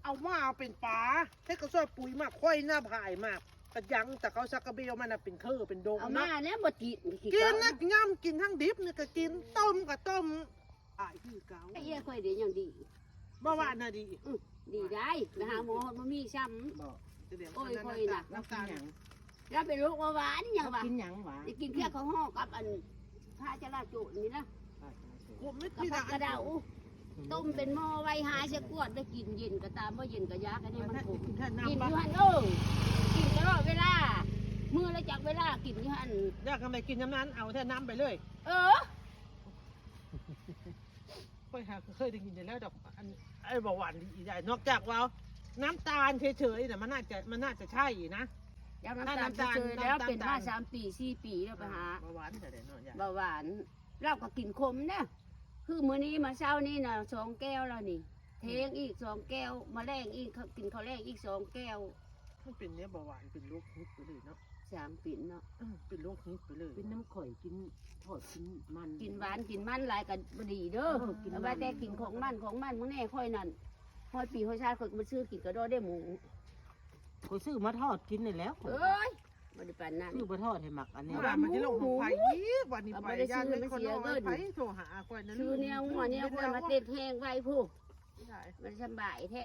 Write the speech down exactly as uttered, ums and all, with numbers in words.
เอามาเป็นปลาเฮ็ดกระสอบปุ๋ยหมากข้อยหน้าผายหมากกระยังแต่เขาซักกระเบลมันน่ะเป็นเครือเป็นดง เอามา เนาะ แล้วบ่กิน กินนะย่ำกินทั้งดิบนี่ก็กินต้มก็ต้มขายคือเก่า ไอ้เอี้ยค่อยเดี๋ยวยังดี บ่ว่าน่ะดี อื้อดีได้ไปหาหมอบ่มีซ้ำ บอกจะเดี๋ยว โอ้ย น้ำ ค่อย ตา น่ะ ลน้ำตาล แล้วเป็นโรคเบาหวานยังวะ กินหยังหวะ จะกินแค่ข้าวห่อกับอันผ้าจราโจรนี่นะ ผมไม่ กับ มี ผั นะ กกระเดาต้มเป็นหม้อไว้หาเสียกวดไปกินเย็นก็ตามบ่เย็นก็ยากันนี่มันขม กินแค่ กิน น้ำ อ ปะ ยู่หั่นเออกินตลอดเวลามื้อละจักเวลากินอยู่หั่น อยากทำอะไรกินน้ำนั้นเอาแค่น้ำไปเลย เออ ค่อยหาเคยได้ยินอยู่แล้วดอกอันไอ้เบาหวานดีอีใหญ่นอกจากว่าน้ำตาลเฉยๆน่ะมันน่าจะมันน่าจะใช่นะ ยังน้ำตาลเฉยๆแล้วเป็นมาสามปีสี่ปีแล้วไปหา เบาหวานแต่เดี๋ยวเนาะยาย เบาหวานเราก็กินขมนะคือมื้อนี้มาเช้านี่นะสองแก้วแล้วนี่ เทงอีกสองแก้วมาแรงอีกเขากินข้าวแรงอีกสองแก้ว มันเป็นเนี่ยเบาหวานเป็นโรคฮิตไปเลยเนาะ สามปีเนาะ เออเป็นโรคฮิตไปเลย เป็นน้ำข่อยกินทอดกินมัน กินหวานกินมันหลายก็บ่ดีเด้อ เออกินมัน เอาไว้แต่กินของมันของมันมื้อแน่ค่อยนั่นค่อยปีค่อยชาติค่อยมาซื้อกินกระดอได้หมู ข่อยซื้อมาทอดกินนี่แหล้ว เอ้ยบ่ได้ปานนั้น ซื้อมาทอดให้หมักอันนี้ ว่ามันจะลงของไฟอีกวันนี้ เอา ไป ไปได้ ย่าน ซื้อ ไม่ มัน คน เสีย น้อ เงิ ย น ไปโทรหาคอยนั้น ซื้อแนวงัวแนวควายมาเต็ดแห้งไว้พู้น ไม่ได้ มันสำบายแท้